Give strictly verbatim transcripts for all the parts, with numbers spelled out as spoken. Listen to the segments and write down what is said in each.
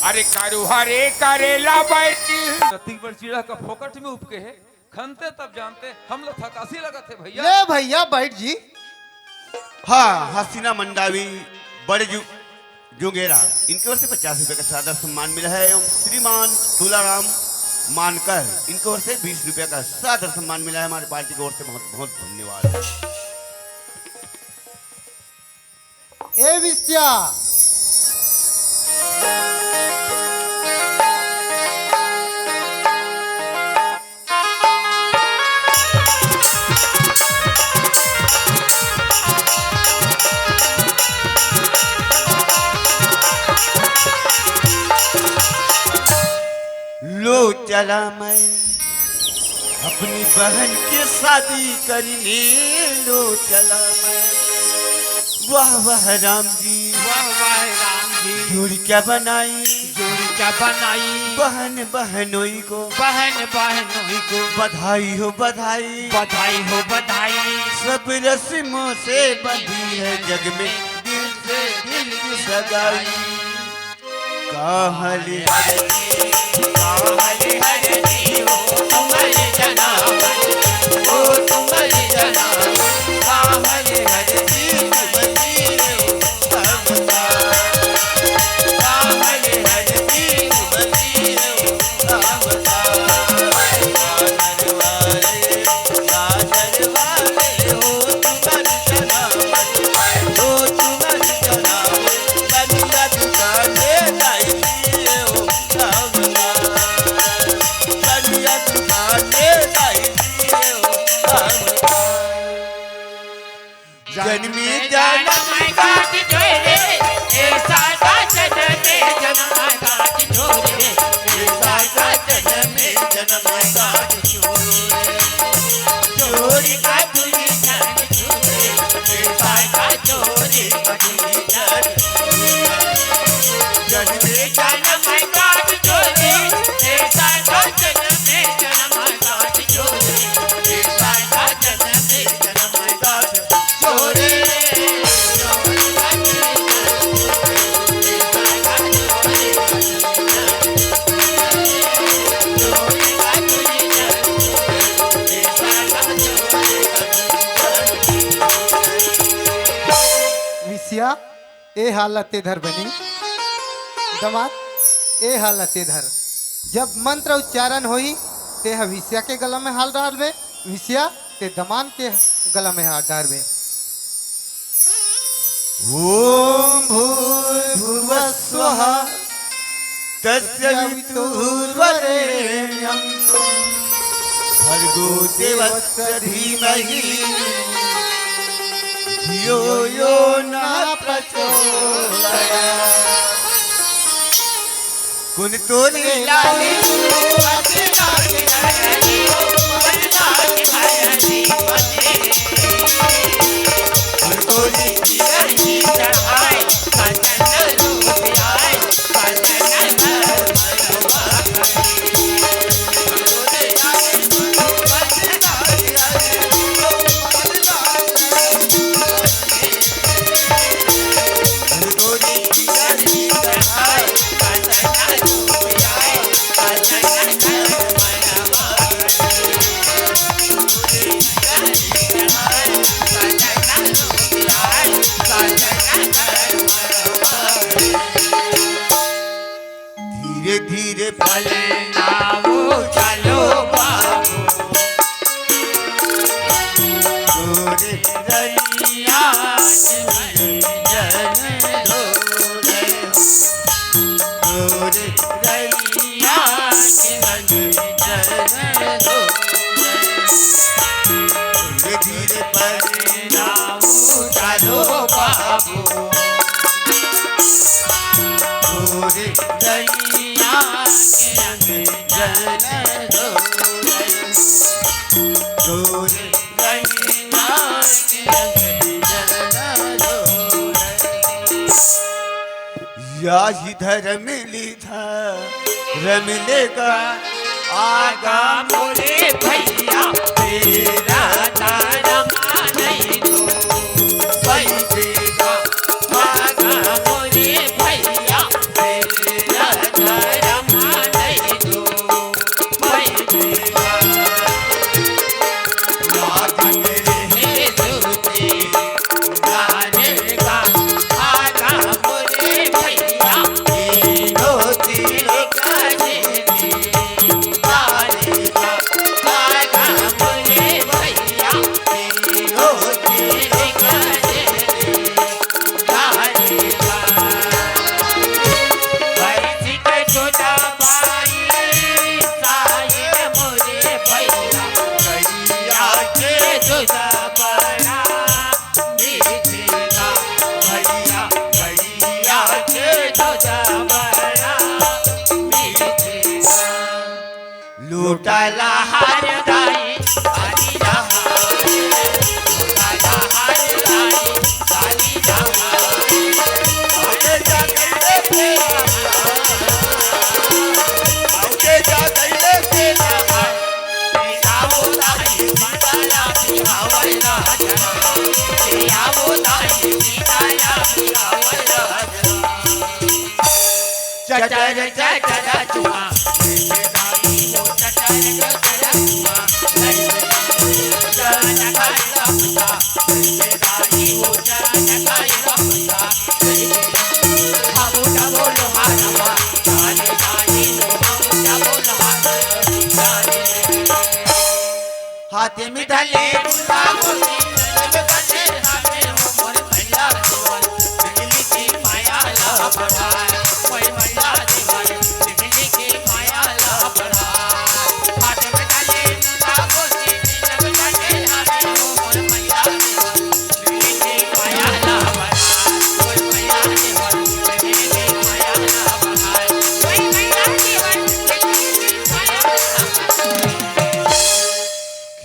अरे करू हरे करेला बैठी। कतिक बड़ चिड़ा का फोकट में उपके हे, खनते तब जानते, हमला थकासी लगत हे भैया। ले भैया बैठ जी। हाँ, हसीना मंडावी बड़े जु-, जुगेरा, इनके ओर से पचास रुपए का सादर सम्मान मिला है एवं श्रीमान तुलाराम मानकर, इनके ओर से बीस रुपए का सादर सम्मान मिला है हमारे पार्टी की ओर से। बहुत बहुत धन्यवाद। ए विस्या। लो चला मैं अपनी बहन के शादी करने, लो चला मैं। वाह वाह राम जी, वाह वाह राम जी। जोड़ी क्या बनाई, जोड़ी क्या बनाई। बहन बहनोई को, बहन बहनोई को। बधाई हो बधाई, बधाई हो बधाई। सब रस्मों से बंधी है जग में दिल से दिल की सगाई। काहले हरदी, काहले हरदी हो तुम्हारे जनाब, हो तुम्हारे जनाब। काहले हरदी, तुम्हारे हो सबका। काहले हरदी, तुम्हारे हो सबका। जन्मी जन्म गांठ जोड़े, ऐसा का जन्म जन्म गांठ जोड़े, ऐसा का जन्म जन्म गांठ जोड़े। जोड़ी का तुझे जान जोड़े, ऐसा का जोड़ी का तुझे जान। जन्मी जन्म गांठ जोड़े, ऐसा का जन्म जन्म गांठ जोड़े, ऐसा का जन्म जन्म गांठ विसिया, ए हाल ला ते धर बनी। दमाद, ए हाल ला ते धर। जब मंत्र उच्चारण होई, ते ह विसिया के गला में हाल डारबे। विसिया, ते दमांद के गला में हाथ डारबे। ओम भूर्भुवः स्वः तस्य वितुर्वरेण्यं भर्गो देवस्य धीमहि धियो यो न प्रचोदयात्। कुन तोरी लाली धीरे धीरे पलनाओ चलो बाबू। दूर रैया के मंजन डोले। दूर रैया के मंजन डोले। धीरे धीरे पलनाओ चलो बाबू। दूर रैया के अंग जल दो। दूर रैया के अंग जल दो। याही धर्म लीधा रम लेगा आगा मोरे भैया, तेरा तारा मानई तो बैठेगा आगा मोरे भैया, तेरा चटर चटर चुआ, चटर चटर चुआ, हाथे में ढले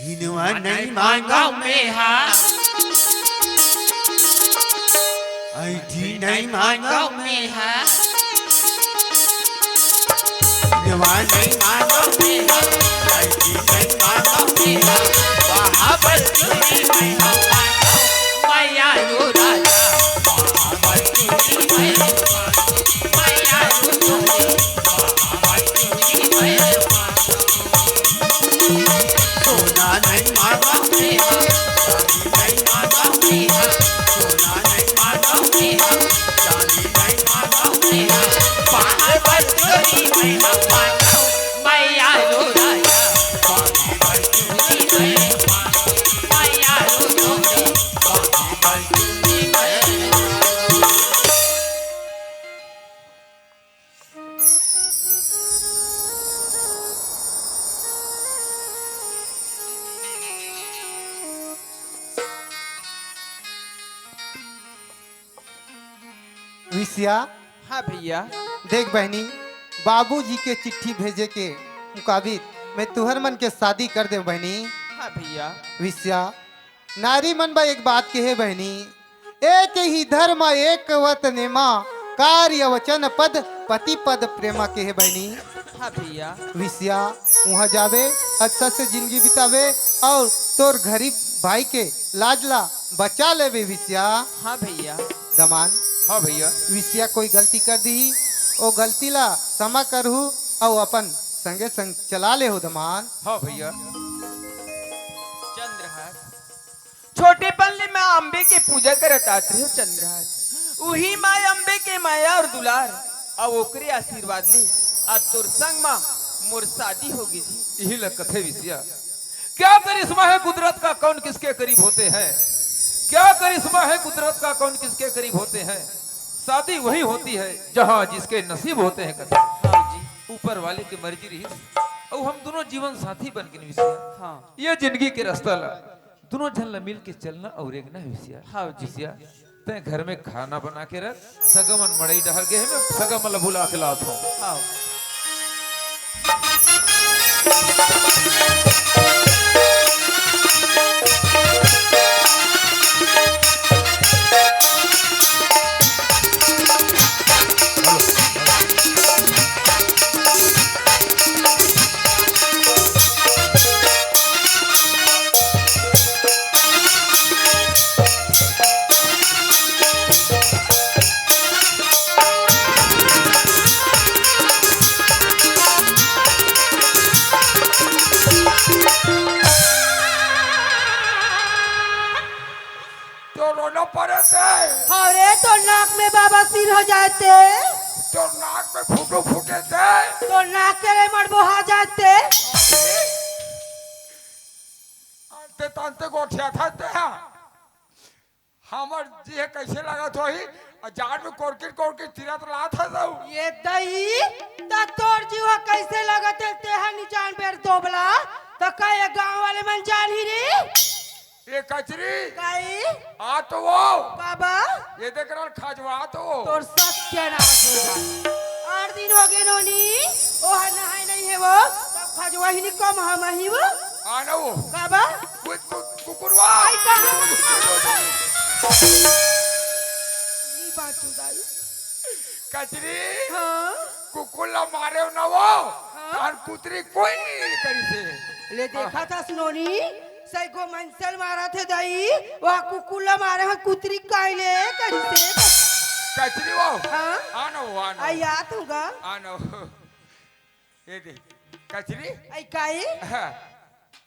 घिनवा नहीं मांगव मेहा, ऐठी नहीं मांगव मेहा। घिनवा नहीं मांगव मेहा, ऐठी नहीं मांगव मेहा। वहाँ पर चोरी नहीं मांगव, मैया यो राजा। वहाँ पर चोरी नहीं मांगव, मैया यो राजा। विसिया, हाँ भैया। देख बहनी, बाबूजी के चिट्ठी भेजे के मुताबिक मैं तुहर मन के शादी कर देव बहनी। हाँ भैया। विसिया, नारी मन बा एक बात कहे बहनी, एक ही धर्म एक वत नेमा, कार्य वचन पद पति पद प्रेमा कहे बहनी। हाँ भैया। विसिया, उहाँ जाबे, अच्छा से जिंदगी बिताबे अउ तोर गरीब भाई के लाज ला बचा लेबे विसिया। हाँ भैया। दमान। हाँ भैया। विसिया कोई गलती कर दिही, ओ गलती ला क्षमा करहू अउ अपन संगे संग चला लेहू दमान। हाँ भैया। चंद्रहास। छोटेपन ले मैं अम्बे के पूजा करत आत रहेंव चंद्रहास। उही माय अम्बे के मया अउ दुलार अउ ओकरे आशीर्वाद ले आज तोर संग म मोर शादी होगे जी। इही ल कथे विसिया, क्या करिश्मा है कुदरत का, कौन किसके करीब होते हैं। क्या करिश्मा है कुदरत का, कौन किसके करीब होते हैं। शादी वही होती है जहाँ जिसके नसीब होते हैं कथे। हाँ जी। ऊपर वाले के मर्जी रहिस अउ हम दूनों जीवन साथी बन गेन विसिया। हाँ। ये जिंदगी के रस्ता ला दूनों झन ला मिल के चलना अउ रेंगना हे विसिया। हाँ जी। विसिया, तैं घर में खाना बना के रख, सगा मन मड़ई डहर गे हे, मैं सगा मन ला बुला के लात हंव। हाँ। तोर रोना पड़े ते। अरे, तोर नाक में बाबा सिर हो जाए ते। तोर नाक में फूटू फूटे ते। तोर नाक के रे मड़बो हा जाए ते। आनते तानते गोठिया था ते हा। हमर जी हे कैसे लगत होही? अउ जान में कोरकिट कोरकिट तीरत लात हे तू। ये दई, त तोर जीव ह कैसे लगत हे? ते ह निजान बेर दोबला, त का ये गांव वाले मन जानही रे? ए कचरी। काई? आ तो वो। बाबा। ये देख रहा खजवा तो वो। तोर सत्यानाश हो जाए। आठ दिन हो गए नोनी, ओह नहाए नहीं हे वो, तब खजवा ही नहीं कम हम ही वो। आना वो। बाबा। कु-, कु-, कुकुरवा। आई कहाँ? नहीं बात हो दाई। कचरी। हाँ। कुकुर ला मारे ना वो। हाँ। और कुतरी कोई नहीं करी से। ले देखा था नोनी। सैगो मनसे ल मारत हे दाई, ओह कुकुर ल मारे ह कुतरी काई ले करिसे। कचरी वो। हाँ? आनो, आनो। आई आत हूँ गा। आनो। ये दे। कचरी? आई काई? हाँ।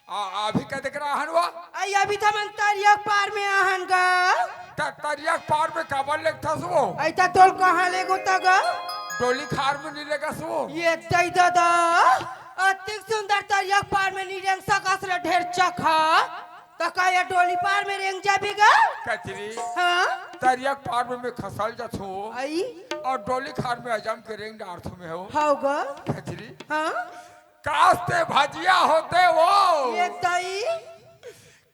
आ, अभी का देख रहा हन वो? आई अभी तो मन तरिया के पार में आहन गा। त-, तरिया के पार में काबर लेगथस वो? आई त तोल कहाँ लेगो त गा? डोली खार में नहीं लेगस वो। ये दई दादा, अतिक सुंदर तरिया के पार में नहीं रेंग सकस रे ढेर चखा। त का ये डोली पार में रेंग जाबे गा? कचरी। हाँ? तरिया के पार में मैं खसल जात हूँ। आई? और डोली खार में अजम के रेंग डारत हूँ मैं हो। हाव गा? कचरी। हाँ? काश ते भजिया होते वो। ये दई।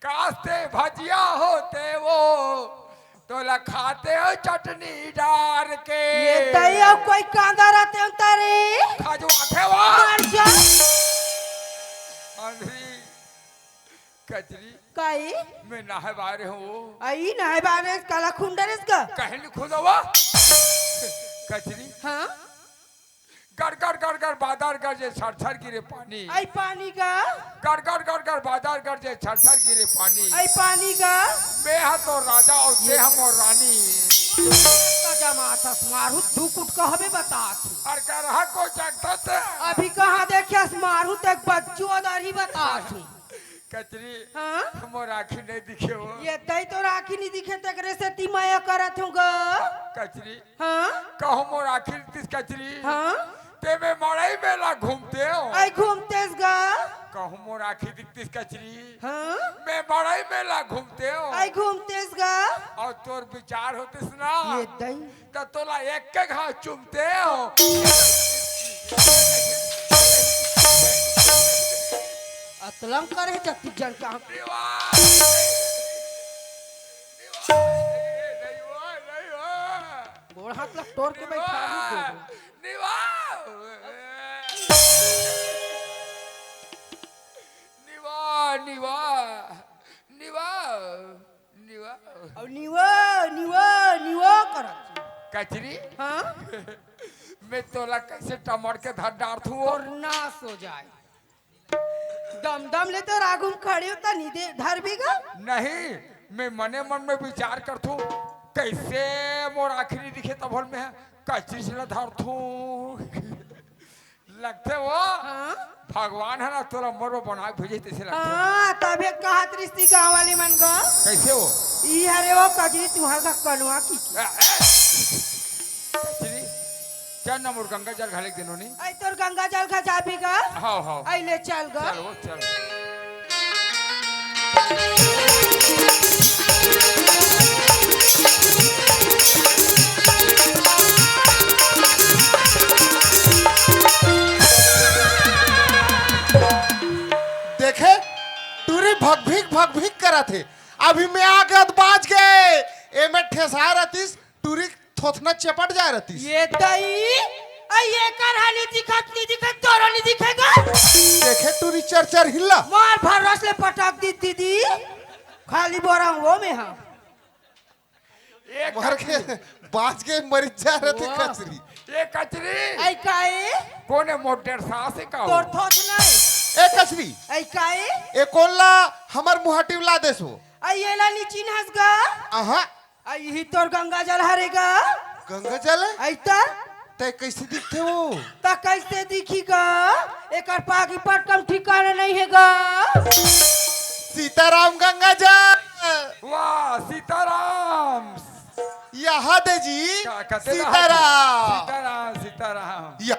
काश ते भजिया होते वो। तोला खाते हो चटनी डार के। ये दई, अब कोई कांदा रहते हो तारे। खजवाथे वो। मर जा। अंधरी। कचरी। काई? मैं नहाए बारे हूँ। आई नहाए बारे काला खुंडर इसका। कहीं नहीं खुदा वो। कचरी। हाँ? गड़ गड़ गड़ गड़ बादर गरजे, छर छर गिरे पानी। आई पानी का? गड़ गड़ गड़ गड़ बादर गरजे, छर छर गिरे पानी। आई पानी का? मैं हा तो राजा और ते हा मोर रानी। का जमाथस मारू दू कुट कहबे बतात। और कर हा को जगत। अभी कहाँ देखेस मारू ते बच्चू अदारी बतात। कचरी। हाँ? मोर आँखी नहीं दिखे वो। ये दई तोर आँखी नहीं दिखे, तेकरे सेती मया करत हूँ गा। कचरी। हाँ? कहूँ मोर आँखी दिखतिस कचरी। हाँ? ते मैं मड़ई मेला घूमते हो। आई घूमतेस गा। कहूँ मोर आँखी दिखतिस कचरी। हाँ? मैं मड़ई मेला घूमते हो। आई घूमतेस गा। और तोर विचार होतिस ना। ये दई। त तोला एक के घाव चुमते हो। अतलम करे जति जन का। निवा। निवा। गोड़ हाथ ला तोड़ के बैठा ही दे। निवा। निवा, निवा, निवा। निवा। अब निवा, निवा, निवा करत। कचरी? हाँ? मैं तोला कैसे टमड़ के धर डारथू? और नाश हो जाए। दम दम ले तो रागुम खड़े होता नहीं दे, धर भी गा? नहीं, मैं मने मन में विचार करथू, कैसे मोर आँखी नहीं दिखे तब होल में कचरी से न धरथू। लगथे वो। हाँ? भगवान हे ना, तोला मोर बर बना के भेजे तइसे लगथे। हाँ, तभे कहत रिहिस ती गाँव वाले मन गा। कैसे वो? ई हरे वो कजरी तुँहर का कनवा की। ए, ए! कजरी, चल ना मोर गंगा जल घाले के देनो नी। आई तोर गंगा जल घाले जाबे गा? हाँ, हाँ। आई ले चल गा। चल वो, चल। देखे, टूरी भकभिक भकभिक करत हे। अभी मैं आगे त बाँच गे। एमे ठेसा रहतिस, टूरी थोथना चेपट जाए रहतिस। ये दई, अई एकर हाली दिखत नी दिखत, तोरो नी दिखेगा। देखे टूरी चर चर हिल्ला। मार भरोस ले पटक दी दीदी। खाली बोरा वो में हाँ। ए मर के कचरी। बाँच गे मरि जा रहते वाह। कचरी। ए कचरी। अई काए? कोने मोटर सास हे का हो? तोर थोथना हे। ए कचरी। अई काए? ए कोन ला हमर मुहाटी ला देस हो? अई एला नी चिन्हस गा? अहा। अई ही तोर गंगा जल हरे गा। गंगा जल हे? अई त? तैं कैसे दिखथे वो? त कैसे दिखी गा? एकर पागी पटकम ठिकाना नहीं हे गा। सीताराम गंगा जल। वाह, सीताराम। यहाँ दे जी। का, का, सीताराम। सीताराम, सीताराम। या,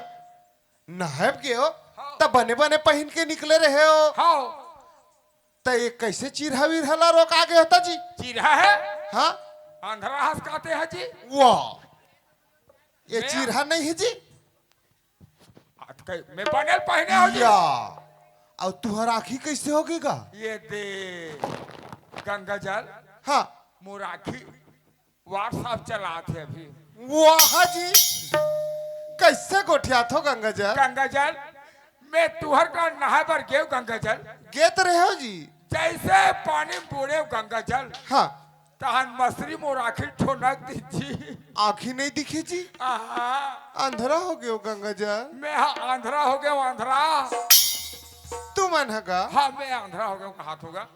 नहायब गे हो, हाँ। त बने बने पहिन के निकले रहे हो। हाँ। त ये कैसे चिरहा विरहा ला रोका गे होता जी? चिरहा हे? हाँ। अंधरा हस कहते हैं जी। वाह। ये मैं चिरहा नहीं हे जी। आ, त कई, मैं बनेल पहिने हो जी। या। अउ तुँहर आँखी कैसे होगे गा? ये दे गंगा जल। हाँ। मोर आँखी WhatsApp चलात हे अभी। वाह जी, कैसे गोठियाथो गंगा जल? गंगा जल, मैं तुँहर का नहाए बर गेव गंगा जल। गे त रहे हो जी। जैसे पानी में बूड़ेव गंगा जल। हाँ। तहन मसरी मोर आँखी ठोनक दिस जी। आँखी नहीं दिखे जी? आहा। अंधरा हो गेव गंगा जल। मैं हा अंधरा हो गेव, अंधरा। तुमन ह गा? हाँ, मैं अंधरा हो गेव, कहाथो गा।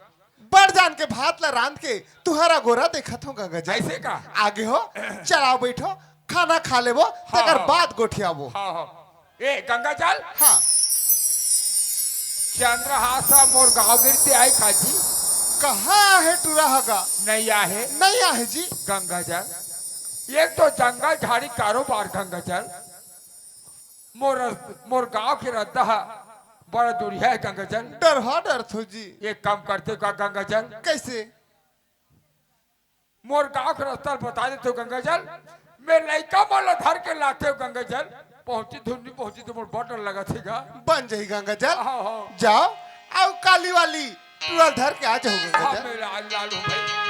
बड़ जान के भात ला रांध के तुँहर अगोरा देखत हों गंगा जल। ऐसे का? आगे हो, चलाओ बैठो, खाना खा लेबो, तेकर बाद गोठियाबो। हाँ हाँ। ए गंगा जल। हाँ। चंद्रहासा मोर गाँव गिरते आई का जी? कहाँ हे टूरा हगा? नहीं आहे। नहीं आहे जी। गंगा जल, एक तो जंगल झाड़ी कारोबार गंगा जल, मोर मोर गाँव के रद्दा हा बड़ा दूरिहा हे गंगा जल। डरहा डरथो जी। एक काम करते का गंगा जल, कैसे? मोर गाँव के रस्ता ल बता देते हो गंगा जल, मैं लइका मन ला धर के लाते हो गंगा जल। पहुँची धुन नहीं पहुँची तो मोर बड़ डर लगथे गा। बन जाही गंगा जल। हाँ हाँ। जाओ, अउ काली वाली टूरा ल धर के आ जाहू गंगा हाँ जल। मैं ला ला लूँ भाई।